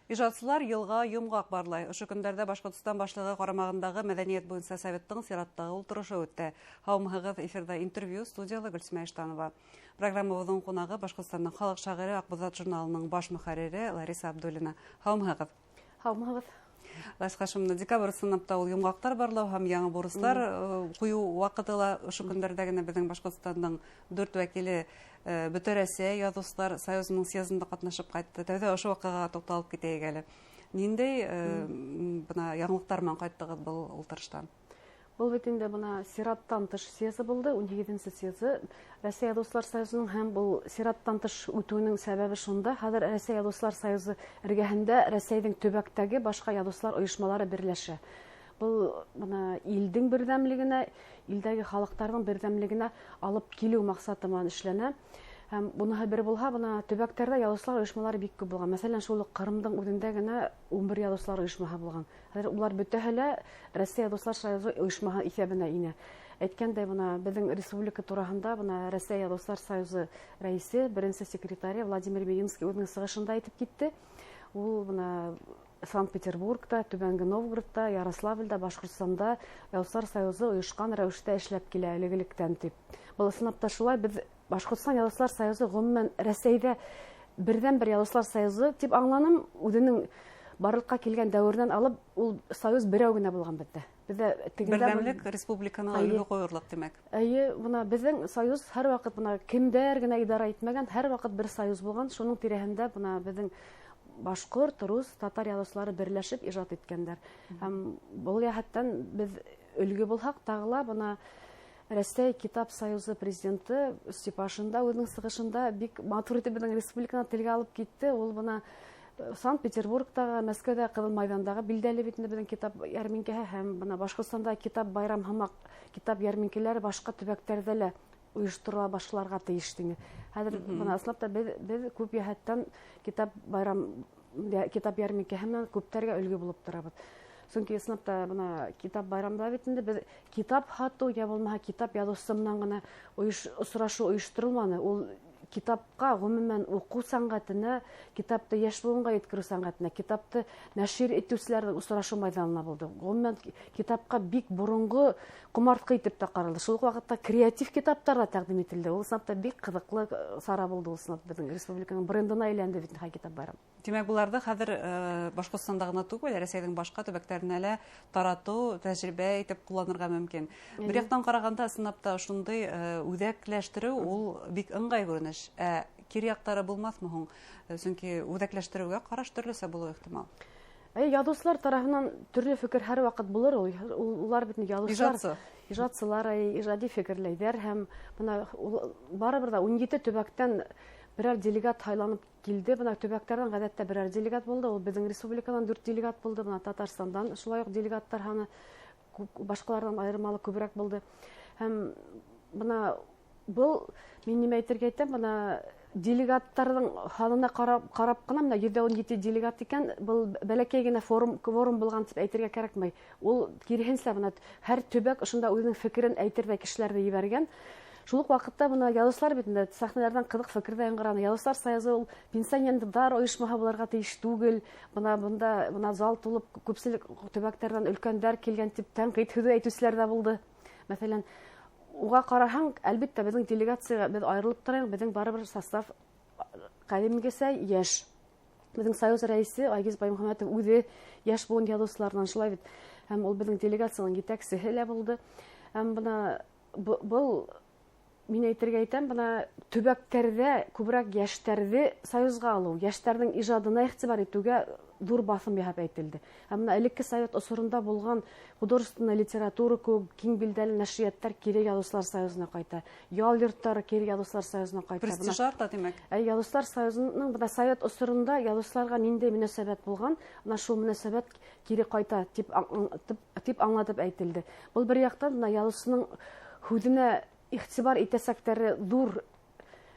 Ижадсылар йылға йомғаҡ барлай. Ошо көндәрҙә Башҡортостан Башлығы ҡарамағындағы Мәҙәниәт буйынса советтың сираттағы ултырышы үтте. Һаумыһығыҙ, эфирҙа интервью, студияла Гөлсимә Иштанова. Программабыҙҙың ҡунағы Башҡортостандың халыҡ шағиры, Аҡбуҙат журналының баш мөхәррире Лариса Абдуллина. Һаумыһығыҙ. Һаумыһығыҙ. Лариса Хашимовна, декабрь ысынлап та ул йомғаҡтар барлау һәм яңы бурыстар ҡуйыу ваҡыты ла. Ошо көндәрҙә генә беҙҙең Башҡортостандың дүрт вәкиле Бөтә Рәсәй яҙыусылар союзының съездында ҡатнашып ҡайтты. Тәүҙә ошо ваҡиғаға туҡталып китәйек әле. Ниндәй бына яңылыҡтар менән ҡайттығыҙ был ултырыштан? Был бит инде бына сираттан тыш съезы булды, 18-нсе съезы Рәсәй яҙыусылар союзының, һәм был сираттан тыш үтеүенең сәбәбе шунда: хәҙер Рәсәй яҙыусылар союзы эргәһендә Рәсәйҙең төбәктәге башҡа яҙыусылар ойошмалары берләшә. Был бына илдең берҙәмлегенә, илдәге халыҡтарҙың берҙәмлегенә алып килеү маҡсаты менән эшләнә. Һәм буныһы бер булһа, бына төбәктәрҙә яҙыусылар ойошмалары бик күп булған. Мәҫәлән, шул уҡ Ҡырымдың үҙендә генә 11 яҙыусылар ойошмаһы булған. Хәҙер улар бөтәһе лә Рәсәй яҙыусылар союзы ойошмаһы иҫәбенә инә. Әйткәндәй, бына беҙҙең республика тураһында бына Рәсәй яҙыусылар союзы рәйесе, беренсе секретаре Владимир Мединский үҙенең сығышында әйтеп китте. Ул бына Санкт-Петербургта, Түбәнге Новгородта, Ярославльдә, Башҡортостанда яҙыусылар союзы ойошҡан рәүештә эшләп килә элек-электән тип. Был ысынлап та шулай, беҙ Башҡортостан яҙыусылар союзы ғөмүмән Рәсәйҙә берҙән-бер яҙыусылар союзы тип аңланым. Үҙенең барлыҡҡа килгән дәүеренән алып ул союз берәү генә булған беҙҙә. Беҙҙә тегендә берҙәмлек республиканы өлгө ҡуйырлыҡ, тимәк. Эйе, бына беҙҙең союз һәр ваҡыт, бына кемдәр генә идара итмәгән, һәр ваҡыт бер союз булған. Шуның тирәһендә бына беҙҙең башҡорт, рус, татар яҙыусылары берләшеп ижад иткәндәр. Һәм был йәһәттән беҙ өлгө булһаҡ, тағы ла бына Рәсәй Китап Союзы президенты Степашин да үҙенең сығышында бик матур итеп беҙҙең республиканы телгә алып китте. Ул бына Санкт-Петербургтағы, Мәскәүҙә Ҡыҙыл майҙандағы билдәле бит инде беҙҙең китап йәрминкәһе, һәм бына Башҡортостанда китап байрам һымаҡ китап йәрминкәләре башҡа төбәктәрҙә лә ойошторола башларға тейеш тине. Хәҙер бына ысынлап та беҙ күп йәһәттән китап байрам, китап йәрминкәһе менән күптәргә өлгө булып торабыҙ. Сөнки ысынлап та бына китап байрамда бит инде беҙ китап һатыу йә булмаһа китап яҙыусы менән генә осрашыу ойошторолманы. Ул китапҡа, ғөмүмән уҡыу сәнғәтенә, китапты йәш быуынға еткереү сәнғәтенә, китапты нәшир итеүселәрҙең осрашыу майҙанына булды. Ғөмүмән китапҡа бик боронғо ҡомартҡы итеп тә ҡаралды. Шул уҡ ваҡытта креатив китаптар ҙа тәҡдим ителде. Ул ысынлап та бик ҡыҙыҡлы сара булды, ул ысынлап беҙҙең республиканың брендына әйләнде бит инде китап байрам. Тимәк, уларҙы хәҙер Башҡортостанда ғына түгел, Рәсәйҙең башҡа төбәктәренә лә таратыу, тәжрибә итеп ҡулланырға мөмкин. Бер яҡтан ҡарағанда, ысынлап та ошондай үҙәкләштереү ул бик ыңғай күренеш. Ә кире яҡтары булмаҫмы һуң? Сөнки үҙәкләштереүгә ҡараш төрлөсә булыуы ихтимал. Яҙыусылар тарафынан төрлө фекер һәр ваҡыт булыр ул. Улар бит инде яҙыусылар. Ижадсы. Ижадсылар, ижади фекерләйҙәр һәм бына барыбер ҙа 17 төбәктән берәр делегат һайланып килде. Бына төбәктәрҙән ғәҙәттә берәр делегат булды. Ул беҙҙең республиканан 4 делегат булды. Бына Татарстандан шулай уҡ делегаттар һаны башҡаларҙан айырмалы күберәк булды. Һәм бына был, мин нимә әйтергә әйтәм, бына делегаттарҙың һанына ҡарап ҡына, бына 117 делегат икән, был бәләкәй генә кворум булған тип әйтергә кәрәкмәй. Ул киреһенсә, бына һәр төбәк ошонда үҙенең фекерен әйтерҙәй кешеләрҙе ебәргән. Шул уҡ ваҡытта бына яҙыусылар бит инде сәхнәләрҙән ҡыҙыҡ фекерҙә яңғыраны. Яҙыусылар союзы ул пенсионерҙар ойошмаһы булырға тейеш түгел. Бына бында бына зал тулып күпселек төбәктәрҙән өлкәндәр килгән тип тәнҡит һүҙе әйтеүселәр ҙә булды. Мәҫәлән, уға ҡараһаң, әлбиттә, беҙҙең делегацияға беҙ айырылып торайыҡ, беҙҙең барыбер состав ҡәҙимгесә йәш. Беҙҙең союз рәйесе Айгиз Баймөхәмәтов үҙе йәш быуын яҙыусыларынан, шулай бит. Һәм ул беҙҙең делегацияның етәксеһе лә булды. Һәм бына был мин әйтергә әйтәм, бына төбәктәрҙә күберәк йәштәрҙе союзға алыу, йәштәрҙең ижадына иғтибар итеүгә ҙур баҫым яһап әйтелде. Һәм бына элекке совет осоронда булған художественная литература кеүек киң билдәле нәшриәттәр кире яҙыусылар союзына ҡайта. Ял йорттары кире яҙыусылар союзына ҡайта. Престиж арта, тимәк. Ә яҙыусылар союзының бына совет осоронда яҙыусыларға ниндәй мөнәсәбәт булған, бына шул мөнәсәбәт кире ҡайта тип аңлатып әйтелде. Был бер яҡтан бына яҙыусының һүҙенә иғтибар итәсәктәре ҙур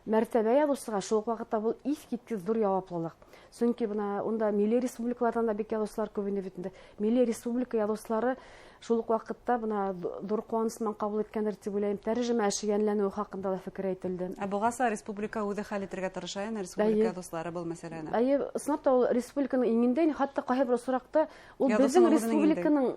мәртәбә яҙыусыға, шул уҡ ваҡытта был иҫ киткес ҙур яуаплылыҡ. Сөнки бына унда милли республикаларҙан да бик яҙыусылар күп инде бит инде. Милли республика яҙыусылары Шул уҡ ваҡытта бына ҙур ҡыуаныс менән ҡабул иткәндер тип уйлайым. Тәржемә эше йәнләнеүе хаҡында ла фекер әйтелде. Ә бығаса республика үҙе хәл итергә тырыша, йәнә республика дуҫлары был мәсьәләне. Эйе, ысынлап та ул республиканың иңендә, хатта ҡайһы бер осраҡта ул беҙҙең республиканың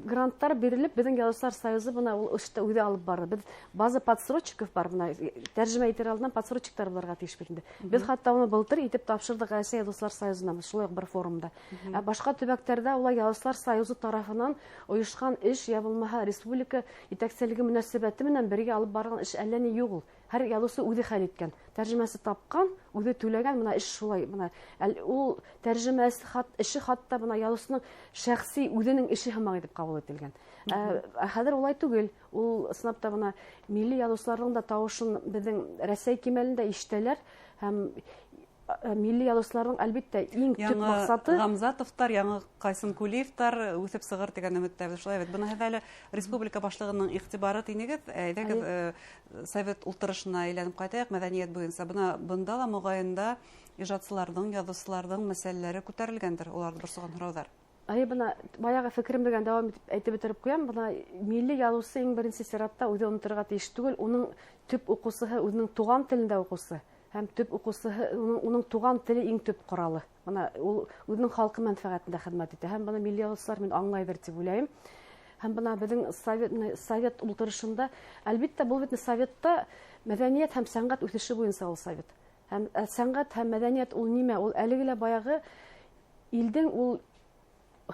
гранттар бирелеп, беҙҙең Яҙыусылар союзы бына ул эште үҙе алып барҙы. Беҙ база подсрочников бар, бына тәржемә итер алдынан подсрочниктар булырға тейеш бит инде. Беҙ хатта уны былтыр итеп тапшырҙыҡ Рәсәй Яҙыусылар союзына, шулай уҡ бер форумда. Ә башҡа төбәктәрҙә улар Яҙыусылар союзы тарафынан ойошҡан эш я булмаһа республика етәкселеге мөнәсәбәте менән бергә алып барған эш әллә ни юҡ ул. Һәр яҙыусы үҙе хәл иткән, тәржемәсе тапҡан, үҙе түләгән, бына эш шулай, бына ул тәржемәсе эше хатта бына яҙыусының шәхси үҙенең эше һымаҡ итеп ҡабул ителгән. Ә хәҙер улай түгел. Ул ысынлап та бына милли яҙыусыларҙың да тауышын беҙҙең Рәсәй кимәлендә ишетәләр һәм милли яҙыусыларҙың әлбиттә иң төп маҡсаты Ғамзатовтар, яңы Ҡайсын Кулиевтар үҫеп сығыр тигән өмөттәбеҙ. Шулай бит. Бына һеҙ әле республика башлығының иғтибары тинегеҙ. Әйҙәгеҙ, совет ултырышына әйләнеп ҡайтайыҡ мәҙәниәт буйынса. Бына бында ла моғайында ижадсыларҙың, яҙыусыларҙың мәсьәләләре күтәрелгәндер, уларҙы борсоған һорауҙар. Әйе, бына баяғы фекеремде генә дауам итеп әйтеп бөтөрөп ҡуям. Бына милли яҙыусы иң беренсе сиратта үҙе оноторға тейеш түгел, уның төп уҡыусыһы үҙенең туған телендә уҡыусы. Һәм төп уҡыусыһы уның туған теле иң төп ҡоралы. Бына ул үҙенең халҡы мәнфәғәтендә хеҙмәт итә. Һәм бына милли яҙыусылар мин аңлайҙыр тип уйлайым. Һәм бына беҙҙең совет ултырышында, әлбиттә, был бит советта мәҙәниәт һәм сәнғәт үҫеше буйынса ул совет. Һәм сәнғәт һәм мәҙәниәт ул нимә? Ул әлеге лә баяғы илдең ул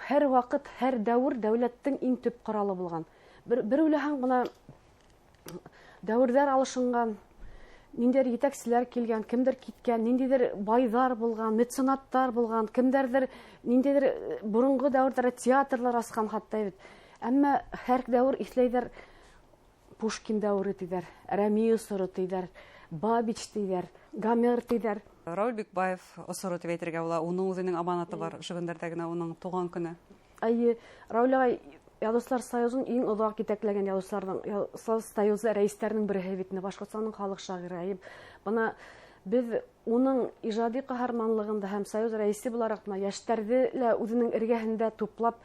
һәр ваҡыт, һәр дәүер дәүләттең иң төп ҡоралы булған. Бер уйлаһаң, бына дәүерҙәр алышынған, ниндәйҙер етәкселәр килгән, кемдер киткән, ниндәйҙер байҙар булған, меценаттар булған, кемдәрҙер ниндәйҙер боронғо дәүерҙәрҙә театрлар асҡан хатта бит. Әммә һәр дәүер иҫләйҙәр, Пушкин дәүере тиҙәр, Рәми осоро тиҙәр, Бабич тиҙәр, Гомер тиҙәр. Рауль Бикбаев осоро тип әйтергә була, уның үҙенең аманаты бар, ошо көндәрҙә генә уның тыуған көнө. Эйе, Рауль ағай Яҙыусылар союзын иң оҙаҡ етәкләгән Яҙыусылар союзы рәйестәренең береһе бит инде, Башҡортостандың халыҡ шағиры. Эйе, бына беҙ уның ижади ҡаһарманлығында һәм союз рәйесе булараҡ бына йәштәрҙе лә үҙенең эргәһендә туплап,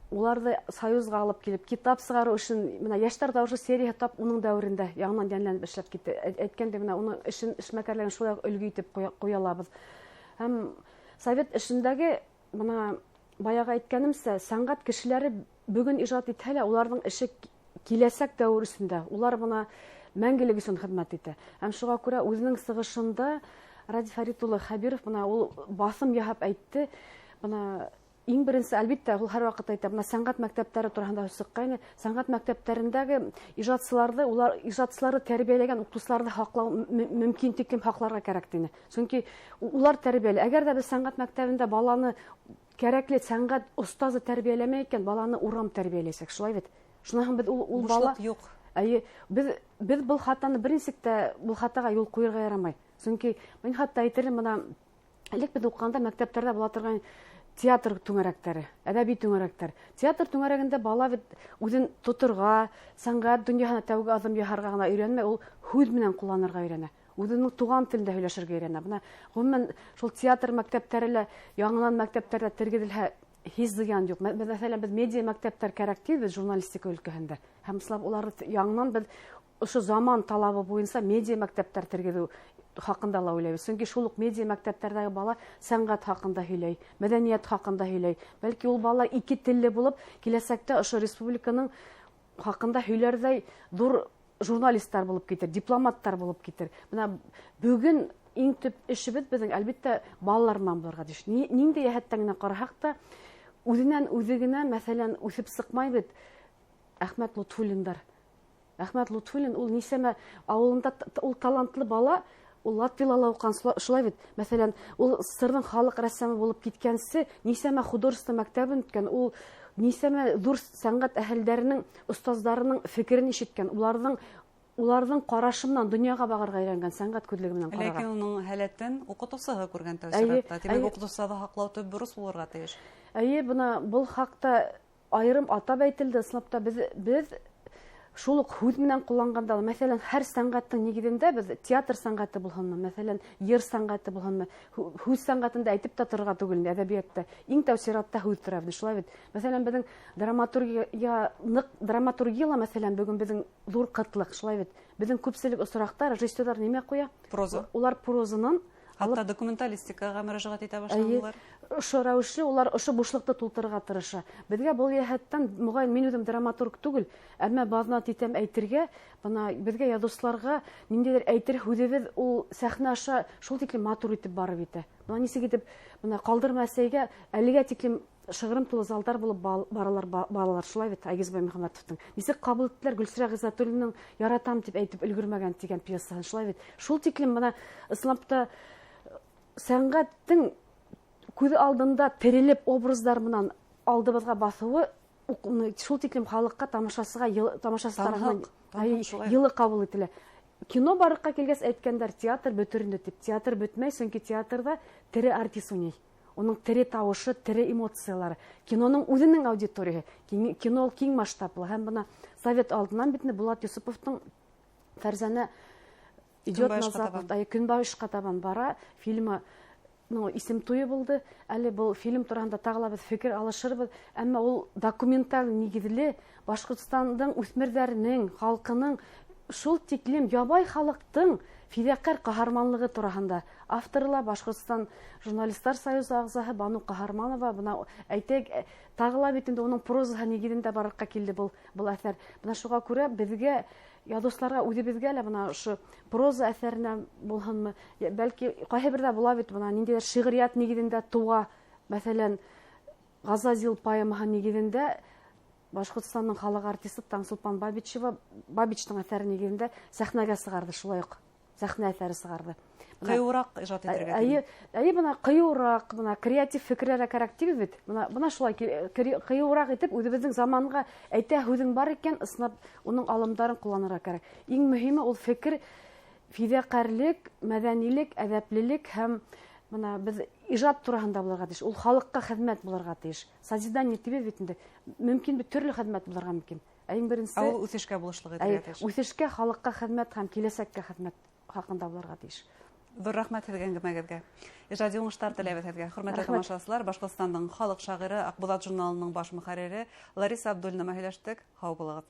уларҙы союзға алып килеп, китап сығарыу эшен, бына йәштәр тауышы серияһы тап уның дәүерендә яңынан йәнләнеп эшләп китте. Әйткәндәй, бына уның эшен, эшмәкәрлеген шулай уҡ өлгө итеп ҡуя алабыҙ. Һәм совет эшендәге бына баяғы әйткәнемсә, сәнғәт кешеләре бөгөн ижад итһә лә, уларҙың эше киләсәк дәүер өсөн дә, улар бына мәңгелек өсөн хеҙмәт итә. Һәм шуға күрә үҙенең сығышында Радий Фәрит улы Хәбиров бына ул баҫым яһап әйтте, бына иң беренсе, әлбиттә, ул һәр ваҡыт әйтә, бына сәнғәт мәктәптәре тураһында һүҙ сыҡҡайны, сәнғәт мәктәптәрендәге ижадсыларҙы, улар ижадсыларҙы тәрбиәләгән уҡытыусыларҙы һаҡлау мөмкин тиклем һаҡларға кәрәк тине. Сөнки улар тәрбиәле. Әгәр дә беҙ сәнғәт мәктәбендә баланы кәрәкле сәнғәт остазы тәрбиәләмәй икән, баланы урам тәрбиәләйәсәк, шулай бит. Шунан һуң беҙ ул бала Бушлыҡ юҡ. Әйе, беҙ был хатаны бер нисек тә был хатаға юл ҡуйырға ярамай. Сөнки мин хатта әйтер инем, бына элек беҙ уҡығанда мәктәптәрҙә була торған театр түңәрәктәре, әҙәби түңәрәктәр. Театр түңәрәгендә бала бит үҙен тоторға, сәнғәт донъяһына тәүге аҙым яһарға ғына өйрәнмәй, ул һүҙ менән ҡулланырға өйрәнә. Үҙенең туған телендә һөйләшергә өйрәнә. Бына ғөмүмән шул театр мәктәптәре лә яңынан мәктәптәрҙә тергеҙелһә һис зыян юҡ. Мәҫәлән, беҙ медиа мәктәптәр кәрәк тибеҙ журналистика өлкәһендә. Һәм ысынлап уларҙы яңынан беҙ ошо заман талабы буйынса медиа мәктәптәр тергеҙеү хаҡында ла уйлайбыҙ. Сөнки шул уҡ медиа мәктәптәрҙәге бала сәнғәт хаҡында һөйләй, мәҙәниәт хаҡында һөйләй. Бәлки ул бала ике телле булып, киләсәктә ошо республиканың хаҡында һөйләрҙәй ҙур журналисттар булып китер, дипломаттар булып китер. Бына бөгөн иң төп эшебеҙ беҙҙең, әлбиттә, балалар менән булырға тейеш. Ниндәй йәһәттән генә ҡараһаҡ та, үҙенән үҙе генә, мәҫәлән, үҫеп сыҡмай бит Әхмәт Лотфуллиндар. Әхмәт Лотфуллин ул нисәмә ауылында ул талантлы бала, ул Латвияла уҡыған, шулай бит. Мәҫәлән, ул СССРҙың халыҡ рәссамы булып киткәнсе нисәмә художество мәктәбен үткән, ул нисәмә ҙур сәнғәт әһелдәренең, остаздарының фекерен ишеткән, уларҙың ҡарашы менән донъяға бағырға өйрәнгән, сәнғәт күҙлеге менән ҡарарға. Ләкин уның һәләтен уҡытыусыһы күргән тәү сиратта. Тимәк, уҡытыусыһы һаҡлау төп бурыс булырға тейеш. Эйе, бына был хаҡта айырым атап әйтелде. Ысынлап та беҙ Шул уҡ һүҙ менән ҡулланғанда, мәҫәлән, һәр сәнғәттең нигеҙендә беҙ театр сәнғәте булһынмы, мәҫәлән, йыр сәнғәте булһынмы, һүҙ сәнғәтендә әйтеп тә торорға түгел, әҙәбиәттә иң тәү сиратта һүҙ тора, шулай бит. Мәҫәлән, беҙҙең драматургия ныҡ, драматургияла, мәҫәлән, бөгөн беҙҙең ҙур ҡытлыҡ, шулай бит. Беҙҙең күпселек осраҡта режиссерҙар нимә ҡуя? Проза. Улар прозанан хатта документалистикаға мөрәжәғәт итә башланылар. Ошо рәүешле улар ошо бушлыҡты тултырырға тырыша. Беҙгә был йәһәттән, моғайын, мин үҙем драматург түгел, әммә баҙнат итәм әйтергә, бына беҙгә яҙыусыларға ниндәйҙер әйтер һүҙебеҙ ул сәхнә аша шул тиклем матур итеп барып етә. Бына нисек итеп, бына ҡалдырма әсәйгә әлегә тиклем шығырым тулы залдар булып баралар балалар, шулай бит, Айгизбай Мөхәммәтовтың. Нисек ҡабул иттеләр Гөлсирә Ғиззәтуллинаның «Яратам» тип әйтеп өлгөрмәгән тигән пьесаһын, шулай бит. Шул тиклем бына ысынлап та сәнғәттең күҙ алдында терелеп образдар менән алдыбыҙға баҫыуы шул тиклем халыҡҡа, тамашасыға, тамашасы тарафынан йылы ҡабул ителә. Кино барыҡҡа килгәс әйткәндәр, театр бөтөр инде тип. Театр бөтмәй, сөнки театрҙа тере артист уйнай. Уның тере тауышы, тере эмоциялары. Киноның үҙенең аудиторияһы. Кино ул киң масштаблы. Һәм бына совет алдынан бит инде Булат Юсуповтың «Фәрзәнә идет на запад», Көнбайышҡа табан бара фильмы, ну, исем туйы булды. Әле был фильм тураһында тағы ла беҙ фекер алышырбыҙ. Әммә ул документаль нигеҙле Башҡортостандың үҫмерҙәренең, халҡының шул тиклем ябай халыҡтың фиҙаҡәр ҡаһарманлығы тураһында. Авторы ла Башҡортостан журналистар союзы ағзаһы Бану Ҡаһарманова. Бына әйтәйек, тағы ла бит инде уның прозаһы нигеҙендә барлыҡҡа килде был әҫәр. Бына шуға күрә беҙгә, яҙыусыларға, үҙебеҙгә лә бына ошо проза әҫәренә булһынмы, бәлки ҡайһы берҙә була бит бына ниндәйҙер шиғриәт нигеҙендә тыуа, мәҫәлән, Ғазазил поэмаһы нигеҙендә Башҡортостандың халыҡ артисты Таңсулпан Бабичева Бабичтың әҫәре нигеҙендә сәхнәгә сығарҙы, шулай уҡ сәхнә әҫәре сығарҙы. Ҡыйыуыраҡ ижад итергә. Эйе, эйе, бына ҡыйыуыраҡ, бына креатив фекерләр кәрәк тибеҙ бит. Бына шулай ҡыйыуыраҡ итеп үҙебеҙҙең заманға әйтә һүҙең бар икән, ысынлап уның алымдарын ҡулланырға кәрәк. Иң мөһиме ул фекер, фиҙаҡәрлек, мәҙәнилек, әҙәплелек һәм бына беҙ ижад тураһында булырға тейеш. Ул халыҡҡа хеҙмәт булырға тейеш. Созидание тибеҙ бит инде. Мөмкин бит, төрлө хеҙмәт булырға мөмкин. Ә иң беренсе Ә ул үҫешкә булышлыҡ итергә тейеш. Үҫешкә, халыҡҡа хеҙмәт һәм киләсәккә хеҙмәт хаҡында булырға тейеш. Ҙур рәхмәт һеҙгә әңгәмәгеҙгә. Ижади уңыштар теләйбеҙ һеҙгә. Хөрмәтле тамашасылар, Башҡортостандың халыҡ шағиры, Аҡбуҙат журналының баш мөхәррире Лариса Абдуллина менән һөйләштек. Һау булығыҙ.